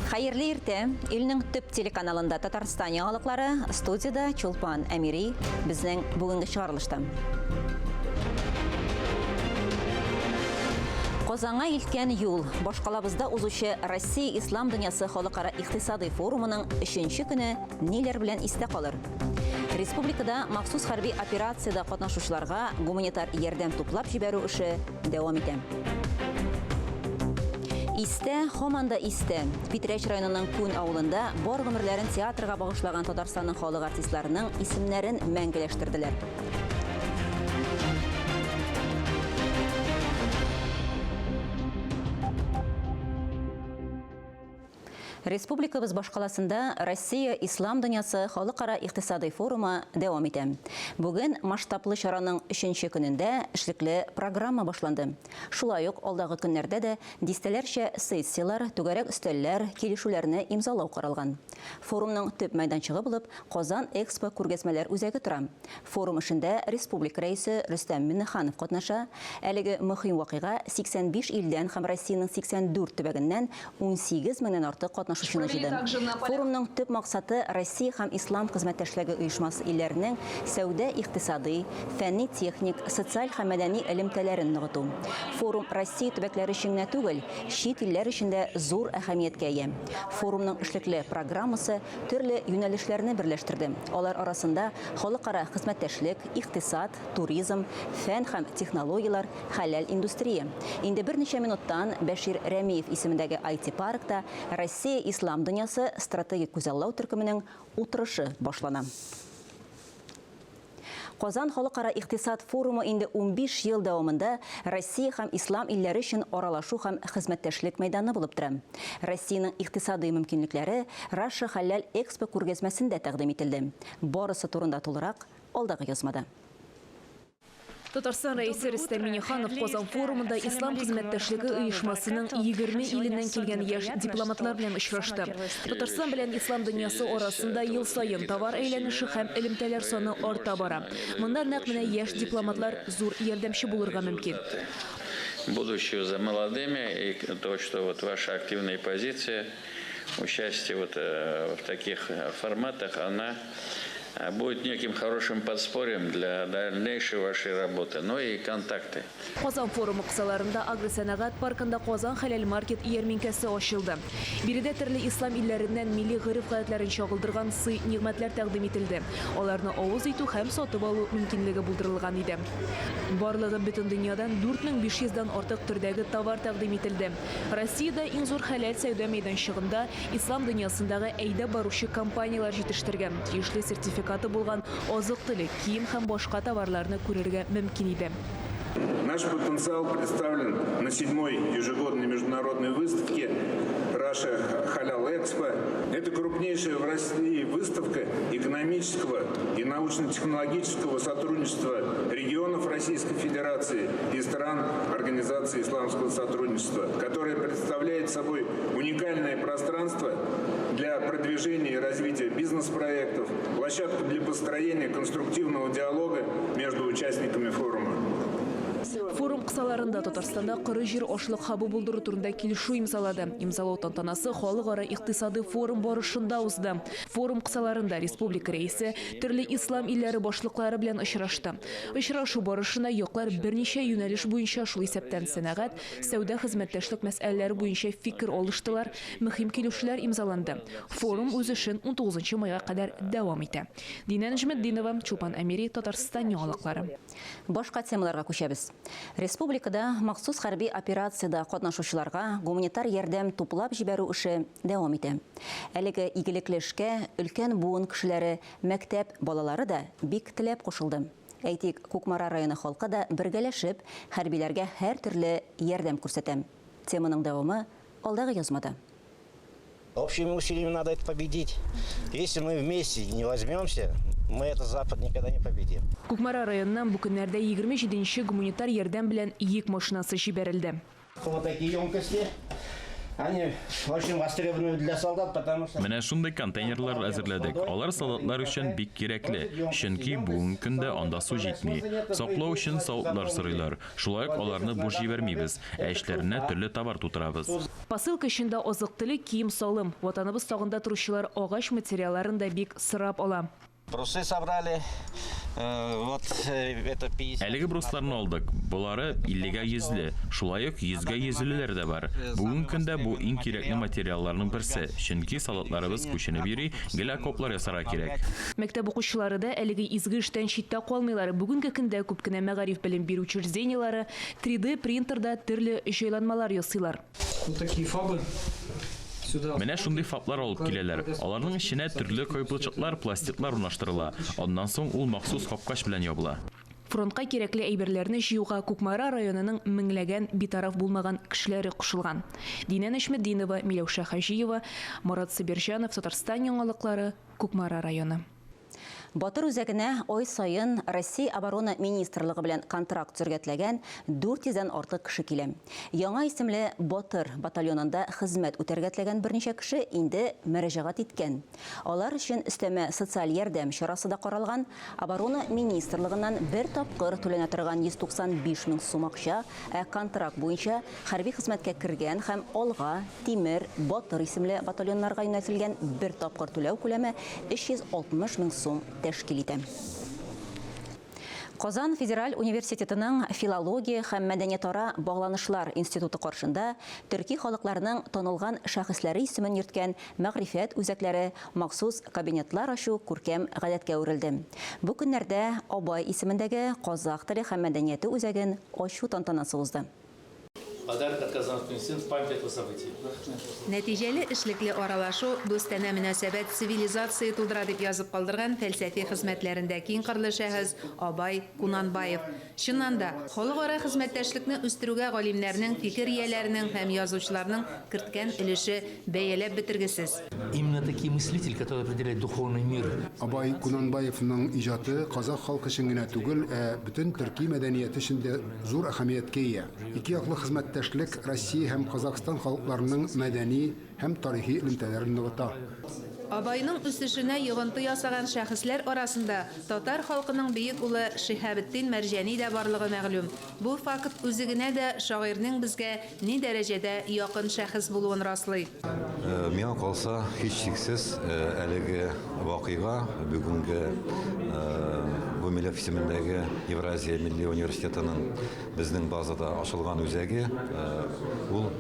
Хәерле иртә. Илнең төп телеканалында Татарстан яңалыклары, студиядә Чулпан Әмири, безнең бүгенге чыгарылышта. Казанга илткән юл. Башкалабызда узучы Россия Ислам дөньясы халыкара икътисадый форумының өченче көне ниләр белән истә калыр? Республикада махсус хәрби операциядә катнашучыларга гуманитар ярдәм туплап җибәрү эше дәвам итә. Истә, һаман да истә. Питрәч районының Күн авылында бар гомерләрен театрга багышлаган Татарстанның халык артистларының исемнәрен мәңгеләштерделәр. Республикабыз башкаласында Россия Ислам дөньясы халыкара икътисадый форумы дәвам итә. Бүген масштаблы чараның өченче көнендә эшлекле программа башланды. Шулай ук алдагы көннәрдә дә дистәләрчә сессияләр, түгәрәк өстәлләр, килешүләрне имзалау каралган. Форумның төп мәйданчыгы булып Казан Экспо күргәзмәләр үзәге тора. Форум эшендә республика Рәисе Рөстәм Миңнеханов катнаша. Әлеге мөһим вакыйга 85 илдән һәм Россиянең 84 төбәгеннән 18 меңнән артык катнашучыны җыйды. Форумның төп максаты Россия һәм Ислам хезмәттәшлеге оешмасы илләренең сәүдә-икътисадый, фәнни-техник, социаль һәм мәдәни элемтәләрен ныгыту. Форум Россия төбәкләре өчен генә түгел, чит илләр өчен дә зур әһәмияткә ия. Форумның эшлекле программасы төрле юнәлешләрне берләштерде. Алар арасында халыкара хезмәттәшлек, икътисад, туризм, фән һәм технологияләр, хәләл индустрия. Инде берничә минуттан Бәшир Рәмиев исемендәге IT-паркта Россия Ислам дөньясы стратегик күзаллау төркеменең утырышы башлана. Казан халыкара икътисад форумы инде 15 ел дәвамында Россия һәм ислам илләре өчен аралашу һәм хезмәттәшлек мәйданы булып тора. Россиянең икътисадый мөмкинлекләре Russia Halal Expo күргәзмәсендә тәкъдим ителде. Барысы турында тулырак алдагы язмада. Татарстан Рәисе Рөстәм Миңнеханов Казан форумында Ислам хезмәттәшлеге оешмасының 20 иленнән килгән яшь дипломатлар белән очрашты. Татарстан белән ислам дөньясы арасында ел саен товар әйләнеше һәм элемтәләр саны арта бара. Монда нәкъ менә яшь дипломатлар зур ярдәмче булырга мөмкин. Будущее за молодыми и то, что вот ваша активная позиция, участие вот э, в таких форматах, она будет неким хорошим подспорьем для дальнейшей вашей работы, ну и контакты. Казан форумы кысаларында агросәнәгать паркында Казан хәләл маркет ярминкәсе ачылды. Биредә төрле ислам илләреннән милли гореф-гадәтләрен чагылдырган сый-нигъмәтләр тәкъдим ителде. Аларны авыз итү һәм сатып алу мөмкинлеге булдырылган иде. Барлыгы бөтен дөньядан 4500 дан артык төрдәге товар тәкъдим ителде. Россиядә иң зур хәләл сәүдә мәйданчыгында Ислам дөньясындагы әйдәп баручы компанияләр җитештергән, тиешле сертификаты булган азык-төлек, кием һәм башка товарларны күрергә мөмкин иде. Наш потенциал представлен на седьмой ежегодной международной выставке Russia Halal Expo. Это крупнейшая в России выставка экономического и научно-технологического сотрудничества регионов Российской Федерации и стран Организации исламского сотрудничества, которая представляет собой уникальное пространство для продвижения и развития бизнес-проектов, площадку для построения конструктивного диалога между участниками форума. Форум кысаларында Татарстанда коры җир ашлык хабы булдыру турында килешү имзалады. Имзалау тантанасы халыкара икътисадый форум барышында узды. Форум кысаларында республика рәисе төрле ислам илләре башлыклары белән очрашты. Очрашу барышында яклар берничә юнәлеш буенча, шул исәптән сәнәгать, сәүдә хезмәттәшлек мәсьәләләре буенча фикер алыштылар, мөһим килешүләр имзаланды. Форум үз эшен 19 майга кадәр дәвам итә. Динә Нәҗметдинова, Чулпан Әмири, Татарстан яңалыклары. Башка темаларга күчәбез. Республикада махсус хәрби операциядә катнашучыларга гуманитар ярдәм туплап җибәрү эше дәвам итә. Әлеге игелекле эшкә өлкән буын кешеләре, мәктәп балалары да бик теләп кушылды. Әйтик, Кукмара районы халкы да бергәләшеп, хәрбиләргә һәртөрле ярдәм күрсәтә. Теманың дәвамы алдагы язмада. Общими усилиями надо это победить. Если мы вместе не возьмемся, мы этот Запад никогда не победим. Кукмара районыннан бу көннәрдә 27 нче гуманитар ярдәм белән йөк машинасы җибәрелде. Вот такие емкости. Они очень востребованы для солдат, потому что... Менә шундый контейнерлар әзерләдек. Алар солдатлар өчен бик кирәкле, чөнки бүгенге көндә анда су җитми. Саклау өчен савытлар сорыйлар. Шулай ук аларны буш җибәрмибез, ә эчләренә төрле товар тутырабыз. Посылка эчендә азык-төлек, кием-салым. Ватаныбыз сагында торучылар агач материалларын да бик сорап ала. Брусы собрали. Вот это 50. Әлеге брусларны алдык. Болары 50-гә йөзле. Шулай ук 100-гә йөзлеләр дә бар. Бүгенге көндә бу иң кирәкле материалларның берсе, чөнки солдатларыбыз күченеп йөри, гел окоплар ясарга кирәк. Мәктәп укучылары да әлеге изге эштән читтә калмыйлар. Бүгенге көндә күп кенә мәгариф белем бирү учреждениеләре 3D принтерда төрле җайланмалар ясыйлар. Вот такие фабы. Менә шундый фаблар алып киләләр. Аларның эченә төрле кыйпылчыклар, пластиклар урнаштырыла. Аннан соң ул махсус капкач белән ябыла. Фронтка кирәкле әйберләрне җыюга Кукмара районының меңләгән битараф булмаган кешеләре кушылган. Динә Нәҗметдинова, Миләүшә Хаҗиева, Марат Сабирҗанов, Татарстан яңалыклары, Кукмара районы. Батыр үзәгенә ай саен Россия Оборона министрлыгы белән контракт төзергә теләгән 400-дән артык кеше килә. Яңа исемле Батыр батальонында хезмәт үтәргә теләгән берничә кеше инде мөрәҗәгать иткән. Алар өчен өстәмә социаль ярдәм чарасы да каралган. Оборона министрлыгыннан бер тапкыр түләнә торган 195 мең сум акча, ә контракт буенча хәрби хезмәткә кергән һәм Алга, Тимер, Батыр исемле батальоннарга юнәлтелгән бер тапкыр түләү күләме 360 мең сум тәшкил итә. Казан федераль университетының филология һәм мәдәниятара багланышлар институты каршында төрки халыкларның танылган шәхесләре исемен йөрткән мәгърифәт үзәкләре, махсус кабинетлар ачу күркәм гадәткә әверелде. Бу көннәрдә Абай исемендәге казах теле һәм мәдәнияте үзәген ачу тантанасы узды. Подарок от Казанского университета в память этого события. Нәтиҗәле эшлекле аралашу, дустанә мөнәсәбәт цивилизация тудыра дип язып калдырган фәлсәфи хезмәтләрендә киң кырлы шәхес Абай Кунанбаев. Чыннан да, халыкара хезмәттәшлекне үстерүгә галимнәрнең, фикер ияләренең һәм язучыларның керткән өлеше бәяләп бетергесез. Именно такие мыслители, которые определяют духовный мир. Абай Кунанбаевның иҗаты казах халкы өчен генә түгел, ә бөтен төрки мәдәнияте өчен дә зур әһәмияткә ия. Ике яклы хезмәттәшлек Россия һәм Казахстан халыкларының мәдәни һәм тарихи элемтәләрен ныгыта. Абайның үсешенә йогынты ясаган шәхесләр арасында татар халкының бөек улы Шиһабетдин Мәрҗани дә барлыгы мәгълүм. Бу факт үзе генә дә шагыйрьнең безгә ни дәрәҗәдә якын шәхес булуын раслый. Миңа калса, һичшиксез, әлеге вакыйга бүгенге Гумилев исемендәге Евразия милли университетының безнең базада ачылган үзәге, ул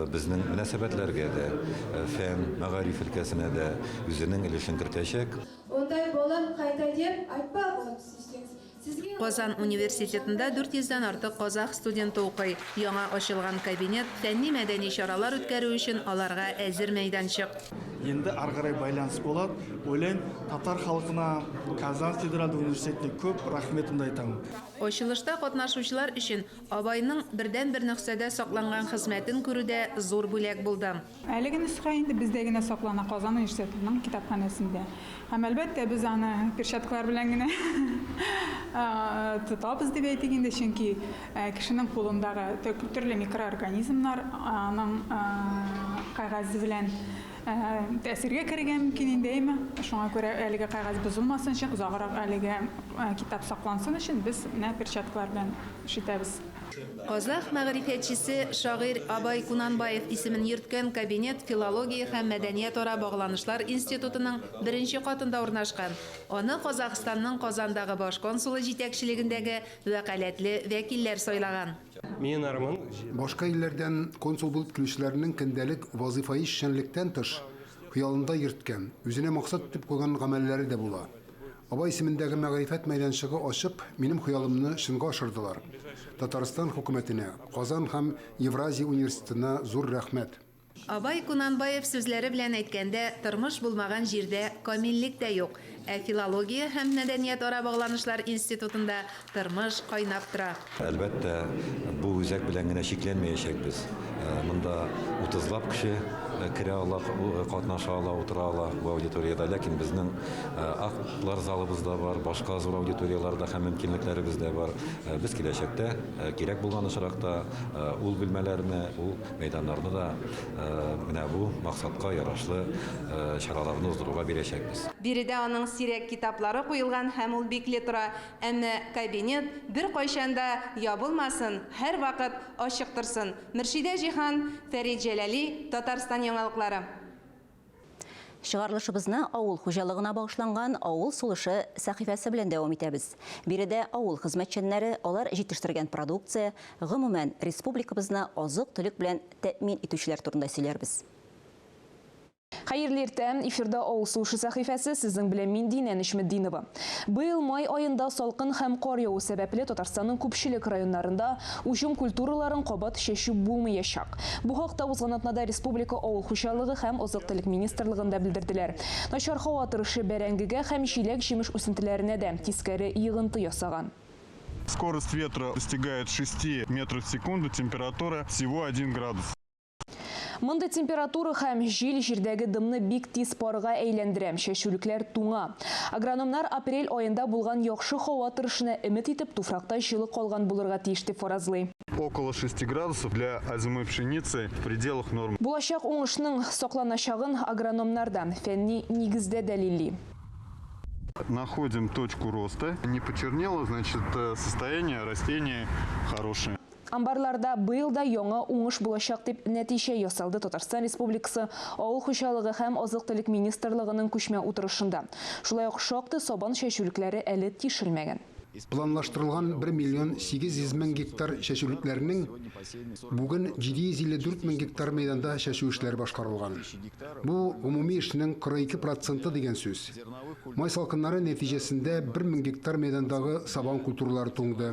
безнең мөнәсәбәтләргә дә, фән, мәгариф өлкәсенә дә үзенең өлешен кертәчәк. Ондай балам кайда дип айтпагын сүзсеңіз. Сезгә Казан университетында 400 дән артык казах студенты укый. Яңа ачылган кабинет фәнни-мәдәни чаралар үткәрү өчен аларга әзер мәйданчык. Енді ары қарай байланыс болады. Ойлаймын, татар халқына, Казан федералды университетіне көп рахметімді айтамын. Ачылышта катнашучылар өчен Абайның бердән-бер нөсхәдә сакланган хезмәтен күрү дә зур бүләк булды. Әлеге нөсхә инде бездә генә саклана Казан университетының китапханәсендә. Һәм әлбәттә без аны перчаткалар белән генә тотабыз дип әйтик инде, чөнки кешенең кулындагы төрле микроорганизмнар аның кәгазе белән тәэсиргә керергә мөмкин инде, әйме? Шуңа күрә әлеге кәгазь бозылмасын өчен, озаграк әлеге китап саклансын өчен без менә перчаткалар белән эш итәбез. Казах мәгърифәтчесе шагыйрь Абай Кунанбаев исемен йөрткән кабинет филология һәм мәдәниятара багланышлар институтының беренче катында урнашкан. Аны Казахстанның Казандагы баш консулы җитәкчелегендәге вәкаләтле вәкилләр сайлаган. Минем арман Башка илләрдән консул булып килүчеләрнең көндәлек вазифаи эшчәнлектән тыш хыялында йөрткән, үзенә максат итеп куйган гамәлләре дә була. Абай исемендәге мәгърифәт мәйданчыгы ачып, минем хыялымны чынга ашырдылар. Татарстан хөкүмәтенә, Казан һәм Евразия университетына зур рәхмәт. Абай Кунанбаев сүзләре белән әйткәндә, тормыш булмаган җирдә камиллек тә юк. Ә филология һәм мәдәниятара багланышлар институтында тормыш кайнап тора. Әлбәттә, бу үзәк белән генә чикләнмәячәкбез. Монда утызлап кеше керә ала, катнаша ала, утыра ала бу аудиториядә. Ләкин безнең актлар залыбыз да бар, башка зур аудиторияләр дә һәм мөмкинлекләребез дә бар. Без киләчәктә кирәк булган очракта ул бүлмәләрне, ул мәйданнарны да менә бу максатка ярашлы чараларны уздыруга бирәчәкбез. Биредә аның сирәк китаплары куелган һәм ул бикле тора. Әмма кабинет беркайчан да ябылмасын, һәрвакыт ачык торсын. Мөршидә Җиһан, Фәрит Җәләли, Татарстан яңалыклары. Чыгарылышыбызны авыл хуҗалыгына багышланган Авыл сулышы сәхифәсе белән дәвам итәбез. Биредә авыл хезмәтчәннәре, алар җитештергән продукция, гомумән, республикабызны азык-төлек белән тәэмин итүчеләр турында сөйләрбез. Хәерле иртә! Эфирда Авыл сулышы сәхифәсе, сезнең белән мин Динә Нечметдинова. Быел май аенда салкын һәм кар яву сәбәпле Татарстанның күпчелек районнарында уҗым культураларын кабат чәчү булмыячак. Бу хакта узган атнада республика авыл хуҗалыгы һәм азык-төлек министрлыгында белдерделәр. Начар һава торышы бәрәңгегә һәм җиләк-җимеш үсентеләренә дә тискәре йогынты ясаган. Скорость ветра достигает 6 метров в секунду, температура всего 1 градус. Мондый температура һәм җил җирдәге дымны бик тиз парга әйләндерә, чәчүлекләр туңа. Агрономнар апрель аенда булган яхшы һава торышына өмет итеп, туфракта җылы калган булырга тиеш дип фаразлый. Около шести градусов для озимой пшеницы в пределах нормы. Булачак уңышның сакланачагын агрономнар да фәнни нигездә дәлилли. Находим точку роста. Не почернело, значит, состояние растения хорошее. Амбарларда быел да яңа уңыш булачак дип нәтиҗә ясалды Татарстан Республикасы Авыл хуҗалыгы һәм азык-төлек министрлыгының күчмә утырышында. Шулай ук шактый сабан чәчүлекләре әле тишелмәгән. Планлаштырылган 1 миллион 800 мең гектар чәчүлекләрнең бүген 754 мең гектар мәйданда чәчү эшләре башкарылган. Бу, гомуми эшнең 42 проценты дигән сүз. Май салкыннары нәтиҗәсендә 1 мең гектар мәйдандагы сабан культуралары туңды.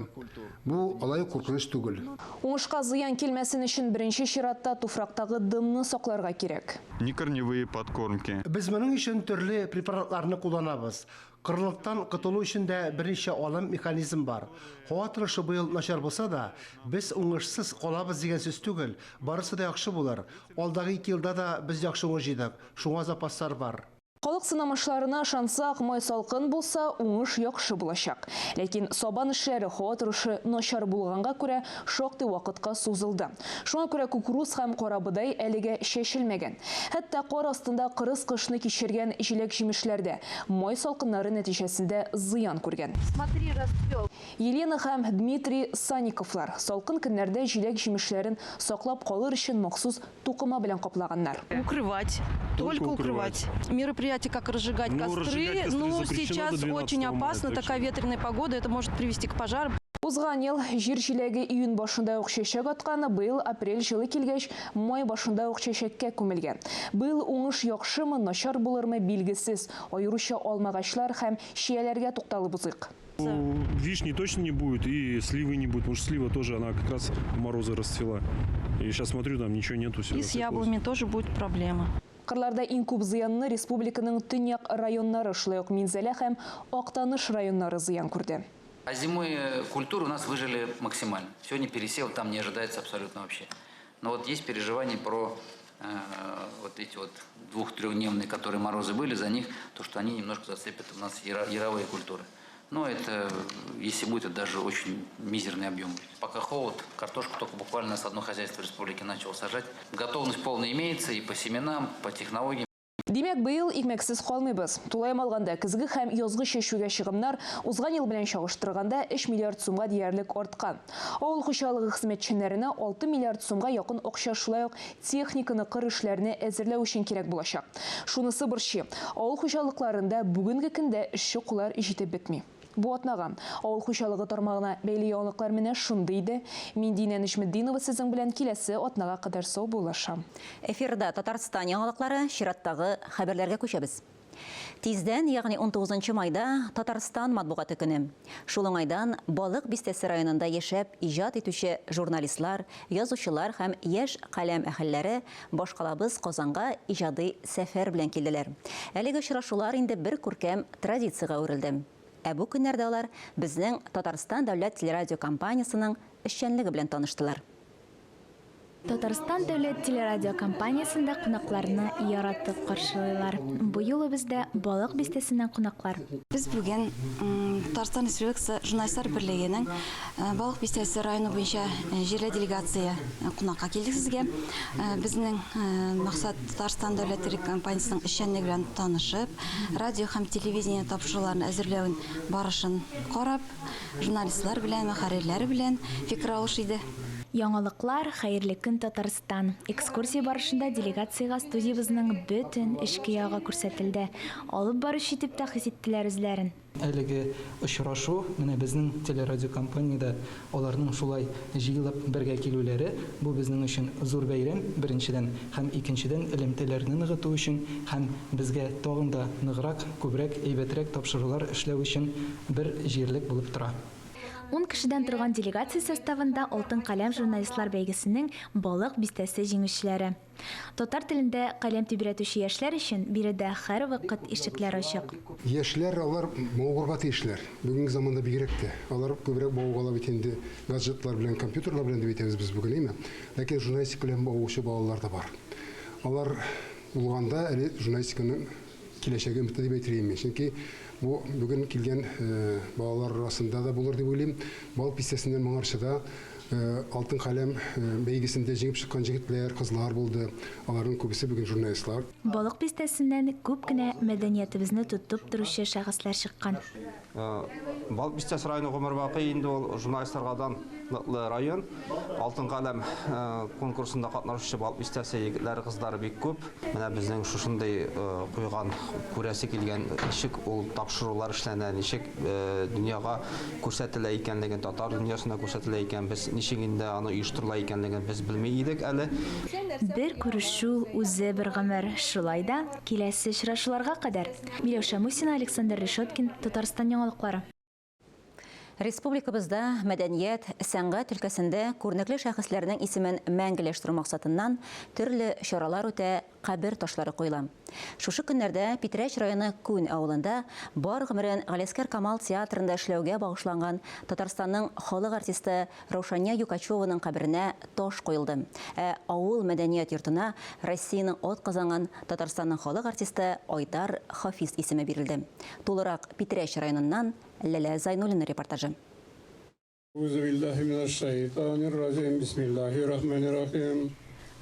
Бу алай ук куркыныч түгел. Уңышка зыян килмәсен өчен беренче чиратта туфрактагы дымны сакларга кирәк. Некорневые подкормки. Без моның өчен төрле препаратларны кулланабыз. Корылыктан котылу өчен дә берничә алым, механизм бар. Һава торышы быел начар булса да, без уңышсыз калабыз дигән сүз түгел, барысы да яхшы булыр. Алдагы ике елда да без яхшы уңыш җыйдык, шуңа запаслар бар. Халык сынамышларына ышансак, май салкын булса, уңыш яхшы булачак. Ләкин сабан эшләре һава торышы начар булганга күрә шактый вакытка сузылды. Шуңа күрә кукуруз һәм карабодай әлегә чәчелмәгән. Хәтта кар астында кырыс кышны кичергән җиләк-җимешләр дә май салкыннары нәтиҗәсендә зыян күргән. Смотри, расцвел. Елена һәм Дмитрий Санниковлар салкын көннәрдә җиләк-җимешләрен саклап калыр өчен махсус Тукыма белән каплаганнар. Укрывать. Только укрывать. Мероприятие, как разжигать Ну, костры, разжигать костры но запрещено сейчас до 12 очень мая, опасно, так такая что ветреная погода, это может привести к пожарам. Узган ел җир җиләге июнь башында ук чәчәк аткан, быел апрель җылы килгәч, май башында ук чәчәккә күмелгән. Быел уңыш яхшымы, начар булырмы, билгесез. Аеруча алмагачлар һәм чияләргә тукталып узыйк. Вишни точно не будет и сливы не будет, потому что слива тоже, она как раз в морозы расцвела. И сейчас смотрю, там ничего нету, всё И с рассыпалось. яблоками тоже будет проблема. Кырларда иң күп зыянны республиканың төньяк районнары, шулай ук Минзәлә һәм Актаныш районнары зыян күрде. Озимые культуры у нас выжили максимально. Сегодня пересев там не ожидается абсолютно вообще. Но вот есть переживания про вот эти вот двух-трехдневные, которые морозы были, за них, то, что они немножко зацепят у нас яровые культуры. Но это, если будет, это даже очень мизерный объем будет. Пока холод, картошку только буквально с одно хозяйство республики начало сажать. Готовность полная имеется и по семенам, по технологиям. Димәк, быел икмәксез калмыйбыз. Тулаем алганда, көзге һәм язгы чәчүгә чыгымнар узган ел белән чагыштырганда 3 миллиард сумга диярлек арткан. Авыл хуҗалыгы хезмәтчәннәренә 6 миллиард сумга якын акча шулай ук техниканы кыр эшләренә әзерләү өчен кирәк булачак. Шунысы борчый, авыл хуҗалыкларында бүгенге көндә эшче куллар җитеп бетми. Бу атнага авыл хуҗалыгы тармагына бәйле яңалыклар менә шундый иде. Мин Динә Нечметдинова сезнең белән киләсе атнага кадәр саубуллашам. Эфирда Татарстан яңалыклары, чираттагы хәбәрләргә күчәбез. Тиздән, ягъни унтугызынчы майда, Татарстан матбугаты көне. Шул уңайдан Балык Бистәсе районында яшәп иҗат итүче журналистлар, язучылар һәм яшь каләм әһелләре башкалабыз Казанга иҗади сәфәр белән килделәр. Әлеге очрашулар инде бер күркәм традициягә әверелде. Ә бу көннәрдә алар безнең Татарстан дәүләт телерадиокомпаниясенең эшчәнлеге белән таныштылар. Татарстан дәүләт телерадиокомпаниясендә кунакларны яратып каршылыйлар. Бу юлы бездә Балык бистәсеннән кунаклар. Без бүген Татарстан Республикасы Журналистлар берлегенең Балык бистәсе районы буенча җирле делегация кунакка килдек сезгә. Безнең максат Татарстан дәүләт телекомпаниясенең эшчәнлеге белән танышып, радио һәм телевидение тапшыруларын әзерләүен барышын карап, журналистлар белән, мөхәррирләр белән фикер алыш иде. Яңалыклар, хәерле көн, Татарстан! Экскурсия барышында делегациягә студиябезнең бөтен эчке ягы күрсәтелде. Алып баручы итеп тә хис иттеләр үзләрен. Әлеге очрашу, менә безнең телерадиокомпаниядә аларның шулай җыелып бергә килүләре, бу безнең өчен зур бәйрәм, беренчедән, һәм икенчедән, элемтәләрне ныгыту өчен һәм безгә тагын да ныграк, күбрәк, әйбәтрәк тапшырулар эшләү өчен бер җирлек булып тора. Ун кешедән торган делегация составында Алтын каләм журналистлар бәйгесенең Балык бистәсе җиңүчеләре. Татар телендә каләм тибрәтүче яшьләр өчен биредә һәрвакыт ишекләр ачык. Яшьләр алар мавыгырга тиешләр. Бүгенге заманда бигрәк тә. Алар күбрәк мавыгалар бит инде гаджетлар белән, компьютерлар белән дип әйтәбез без бүген, әйме? Ләкин журналистика белән мавыгучы балалар да бар. Алар булганда әле журналистиканың киләчәге өметле дип әйтер идем мин. Чөнки бу бүген килгән балалар арасында да булыр дип уйлыйм. Балык бистәсеннән моңарчы да Алтын каләм бәйгесендә җиңеп чыккан җегетләр, кызлар булды. Аларның күбесе бүген журналистлар. Балык бистәсеннән күп кенә мәдәниятебезне тотып торучы шәхесләр чыккан. Балык бистәсе районы гомер бакый инде ул журналистларга данлыклы район. Алтын каләм конкурсында катнашучы Балык бистәсе егетләре, кызлары бик күп. Менә безнең шушындый куйган, күрәсе килгән, ничек ул тапшырулар эшләнә, ничек дөньяга күрсәтелә икәнлеген, татар дөньясына күрсәтелә икән, без ничек инде аны оештырыла икәнлеген без белми идек әле. Бер күрешү үзе бер гомер. Шулай да, киләсе очрашуларга кадәр. Миләүшә Мусина, Александр Решеткин, Татарстан яңалыклары. Республикабызда мәдәният, сәнгать өлкәсендә күренекле шәхесләрнең исемен мәңгеләштерү максатыннан төрле чаралар үтә, кабер ташлары куела. Шушы көннәрдә Питрәч районы Күн авылында бар гомерен Галиәсгар Камал театрында эшләүгә багышланган Татарстанның халык артисты Раушания Юкачеваның каберенә таш куелды. Ә авыл мәдәният йортына Россиянең атказанган Татарстанның халык артисты Айдар Хафиз исеме бирелде. Тулырак Питрәч районыннан Ләлә Зайнуллина репортажы.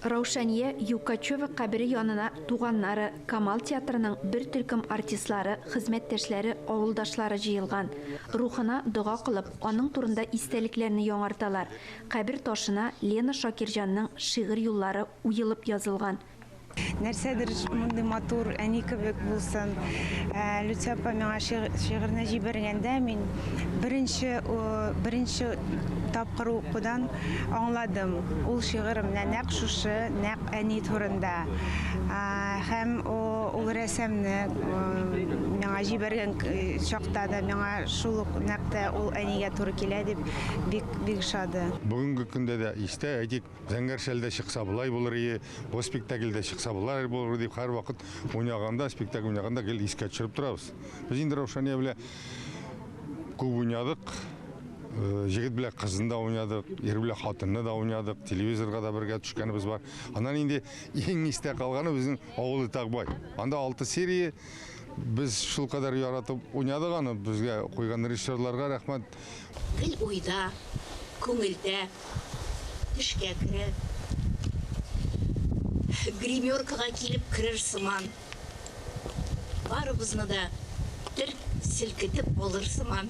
Раушания Юкачева кабере янына туганнары, Камал театрының бер төркем артистлары, хезмәттәшләре, авылдашлары җыелган. Рухына дога кылып, аның турында истәлекләрне яңарталар. Кабер ташына Лена Шакирҗанның шигырь юллары уелып язылган. Нәрсәдер мондый матур әни кебек булсын. Люция апа миңа шигырьне җибәргәндә мин беренче беренче тапкыр укудан аңладым. Ул шигырь менә нәкъ шушы, нәкъ әни турында. Һәм ул рәсемне миңа җибәргән чакта да миңа шул ук нәкъ тә ул әнигә туры килә дип бик бик ошады. Бүгенге көндә дә истә, әйтик, Зәңгәр шәлдә чыкса болай булыр ие, бу спектакльдә чыкса болай булыр дип һәрвакыт уйнаганда, спектакль уйнаганда гел искә төшереп торабыз. Без инде Раушания белән күп уйнадык. Җегет белән кызын да уйнадык, ир белән хатынны да уйнадык, телевизорга да бергә төшкәнебез бар. Аннан инде иң истә калганы безнең Авыл Итакбай. Анда 6 серия без шулкадәр яратып уйнадык аны, безгә куйган режиссерларга рәхмәт. Гел уйда, күңелдә. Төшкә керә. Гримеркага килеп керер сыман. Барыбызны да дер селкетеп алыр сыман.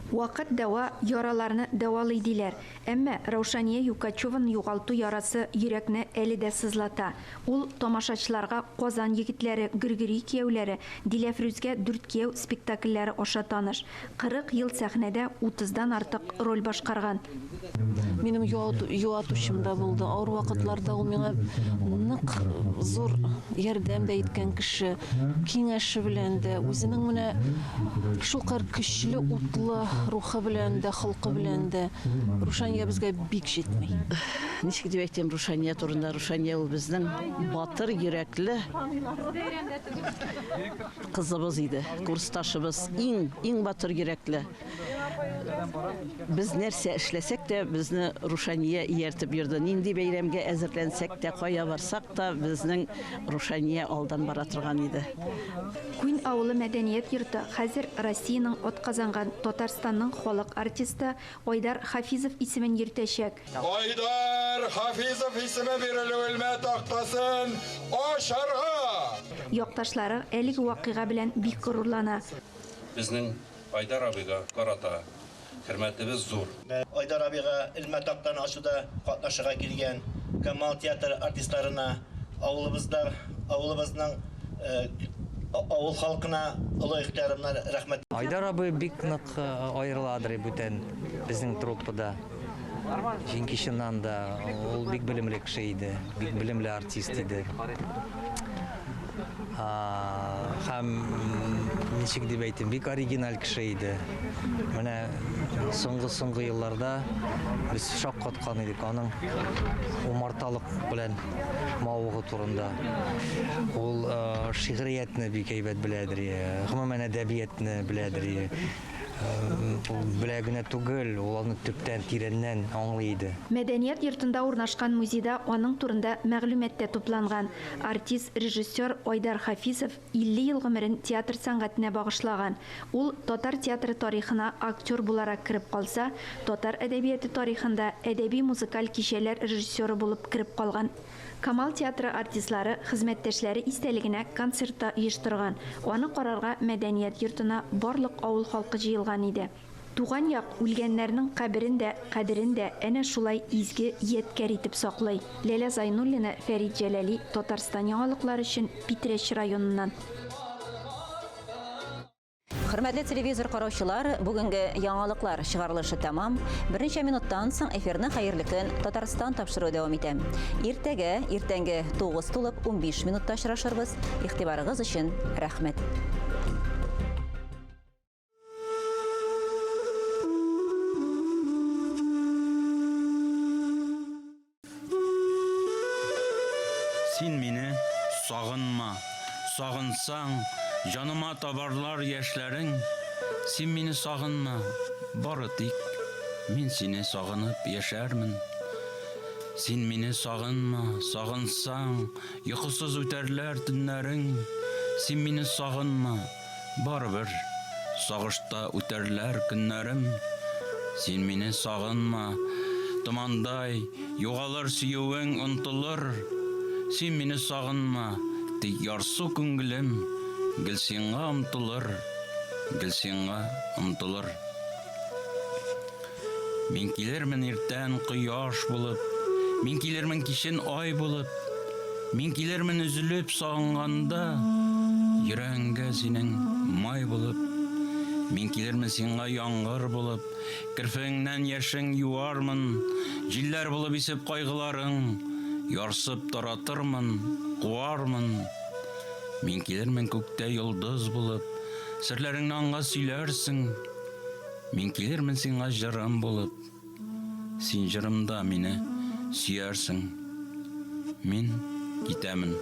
Вакыт дәва, яраларны дәвалый, диләр. Әмма Раушания Юкачеваны югалту ярасы йөрәкне әле дә сызлата. Ул тамашачыларга Казан егетләре, Гөргөри кияүләре, Диләфрүзгә дүрт кияү спектакльләре аша таныш. 40 ел сәхнәдә утыздан артык роль башкарган. Минем юатучым да булды. Авыр вакытларда ул миңа нык зур ярдәм дә иткән кеше. Киңәше белән дә, үзенең менә шулкадәр көчле, утлы рухы белән дә, холкы белән дә. Рушания безгә бик җитми. Ничек дип әйтим Рушания турында? Рушания ул безнең батыр йөрәкле кызыбыз иде, курсташыбыз, иң, иң батыр йөрәкле. Без нәрсә эшләсәк тә, безне Рушания ияртеп йөрде. Нинди бәйрәмгә әзерләнсәк тә, кая барсак та, безнең Рушания алдан бара торган иде. Күн авылы мәдәният йорты хәзер Россиянең атказанган, Татарстанның халык артисты Айдар Хафизов исемен йөртәчәк. Айдар Хафизов исеме бирелү элмә тактасын ачарга! Якташлары әлеге вакыйга белән бик горурлана. Безнең Айдар абыйга карата хөрмәтебез зур. Айдар абыйга элмә тактаны ачуда катнашырга килгән Камал театры артистларына, авылыбызда, авылыбызның авыл халкына олы ихтиярымнан рәхмәт. Айдар абый бик нык аерыладыр бүтән безнең труппада. Чөнки чыннан да ул бик белемле кеше иде, бик белемле артист иде. Һәм ничек дип әйтим, бик оригиналь кеше иде. Менә соңгы-соңгы елларда без шаккаткан идек аның умарталык белән мавыгу турында. Ул шигъриятне бик әйбәт беләдер, гомумән әдәбиятны беләдер. Ул белә генә түгел, ул аны төптән, тирәннән аңлый иде. Мәдәният йортында урнашкан музейда аның турында мәгълүмат та тупланган. Артист, режиссер Айдар Хафизов 50 ел гомерен театр сәнгатенә багышлаган. Ул татар театры тарихына актер буларак кереп калса, татар әдәбияты тарихында әдәби-музыкаль кичәләр режиссеры булып кереп калган. Камал театры артистлары хезмәттәшләре истәлегенә концерт та оештырган. Аны карарга мәдәният йортына барлык авыл халкы җыелган иде. Туган як үлгәннәрнең каберен дә, кадерен дә әнә шулай изге ядкәр итеп саклый. Ләлә Зайнуллина, Фәрит Җәләли, Татарстан яңалыклары өчен Питрәч районыннан. Хөрмәтле телевизор караучылар, бүгенге яңалыклар чыгарылышы тәмам. Берничә минуттан соң эфирны Хәерле көн Татарстан тапшыруы дәвам итә. Иртәгә, иртәнге 9 тулып 15 минутта очрашырбыз. Игътибарыгыз өчен рәхмәт. Син мине сагынма, сагынсаң, җаныма табарлар яшьләрең. Син мине сагынма, бары тик мин сине сагынып яшәрмен. Син мине сагынма, сагынсаң, йокысыз үтәрләр төннәрең. Син мине сагынма, Барыбер сагышта үтәрләр көннәрем. Син мине сагынма, томандай югалыр сөюең онтылыр. Син мине сагынма, тик ярсу күңелем гел сиңа омтылыр, гел сиңа омтылыр. Мин килермен иртән кояш булып, Мин килермен кичен ай булып, Мин килермен өзелеп сагынганда, Йөрәгеңгә синең май булып. Мин килермен сиңа яңгыр булып, Керфегеңнән яшең юармын, Җилләр булып исеп кайгыларың, Ярсып таратырмын, куармын. Мин килермен күктә йолдыз булып, Серләреңне аңа сөйләрсең. Мин килермен сиңа җырым булып, Син җырымда мине сөярсең. Мин китәмен.